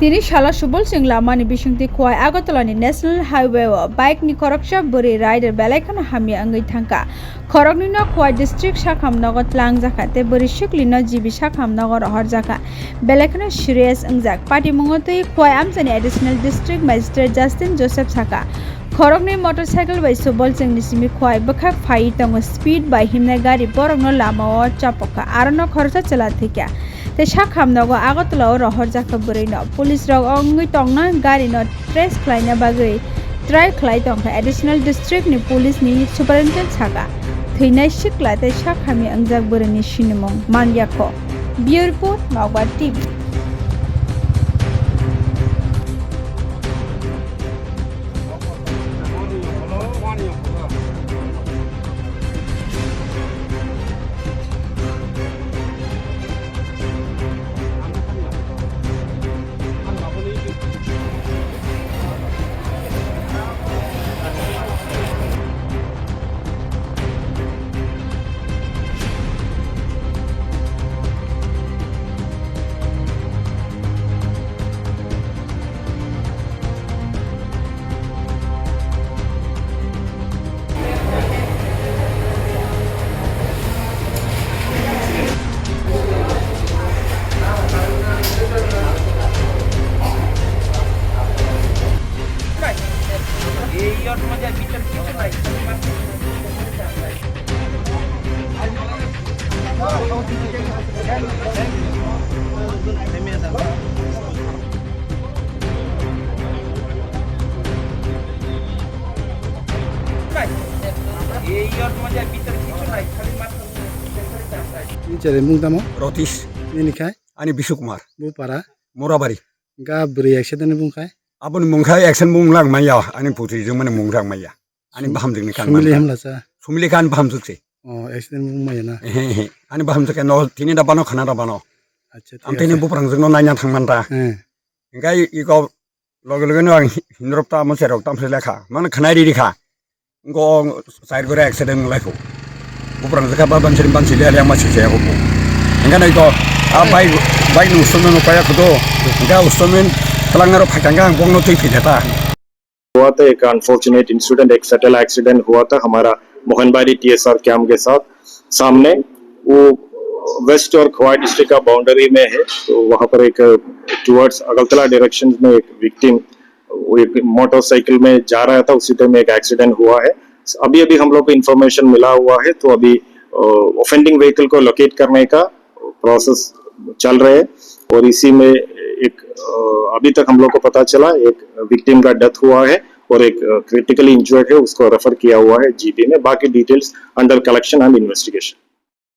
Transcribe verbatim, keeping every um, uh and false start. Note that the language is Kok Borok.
Tini salo Subol Singh lamani bisingtwi Khowai Agartala ni National Highway o bike ni khoroksa bwrwi rider belai kheno hamya wngwi thangkha. Khoroknwi no Khowai district sakham nogo tlang jakha tei bwrwi sikli no G B sakham nogo rohor jakha. Belai kheno serious wngjak. Patimungo twi Khowai amchani Additional District Magistrate Justin Joseph sakha, khoroknwi motorcycle bai Subol Singh ni simi Khowai bwkhak phaiwi tongo. Speed bai himnai gari borok no lama o chapokha. Aro no khoroksa chwla thwikha. Tei sakham nogo Agartala o rohor jakha bwrwi no. Police rok wngwi tongna gari no trace khlaina bagwi try khlai tongkha. Additional district ni police ni superintendent sakha, thwinai sikla tei sakhamya wngjak bwrwi ni sinimung man yakho. Bureau report, Nokbar T V. Ni chwrai mung tamo? Rotish. Nini khai? Ani Bishu Kumar. Bupara? Morabari. Ga bwrwi accident ni bung khai? Aboni mung khai accident mung lang maya. Ani putri jung mani mung lang maya. Ani bahamjwk ni kan Sumili mangkha. Hamla cha? Sumili kan bahamjwk se. Oh, accident mung maya na? Ehe, ehe. Ani bahamjwk no tini da bano khana da bano. Acha, thik ase. Ang tini buprang jwk no naina thang man ta. Eh. Engkai iko loge loge no ang hi-, hinrop ta mo cherok tam se lekha. Man khanai ri ri kha. Ngo sair gore accident nglai kho. Buprang jwk ba ban seri ban seri ali ama se se ko. Engka nai to a bai bai nu ustomen no paya kho do. Engka ustomen talang aro phakang ang bong no twi phi ta. हुआ था, एक unfortunate incident, एक fatal accident हुआ था हमारा मोहनबारी TSR camp के साथ। सामने वो वेस्ट और खवाई डिस्ट्रिक्ट का बाउंड्री में है, तो वहाँ पर एक टुवर्ड्स अगलतला डायरेक्शन में एक विक्टिम, वो एक मोटरसाइकिल में जा रहा था, उसी टाइम एक एक्सीडेंट हुआ है। अभी अभी हम लोग को इन्फॉर्मेशन मिला हुआ है, तो अभी ऑफेंडिंग व्हीकल को लोकेट करने का प्रोसेस चल रहे हैं और इसी में एक, अ, अभी तक हम लोग को पता चला एक विक्टिम का डेथ हुआ है और एक, अ, क्रिटिकली इंजर्ड है, उसको रेफर किया हुआ है जीपी में। बाकी details under collection and investigation.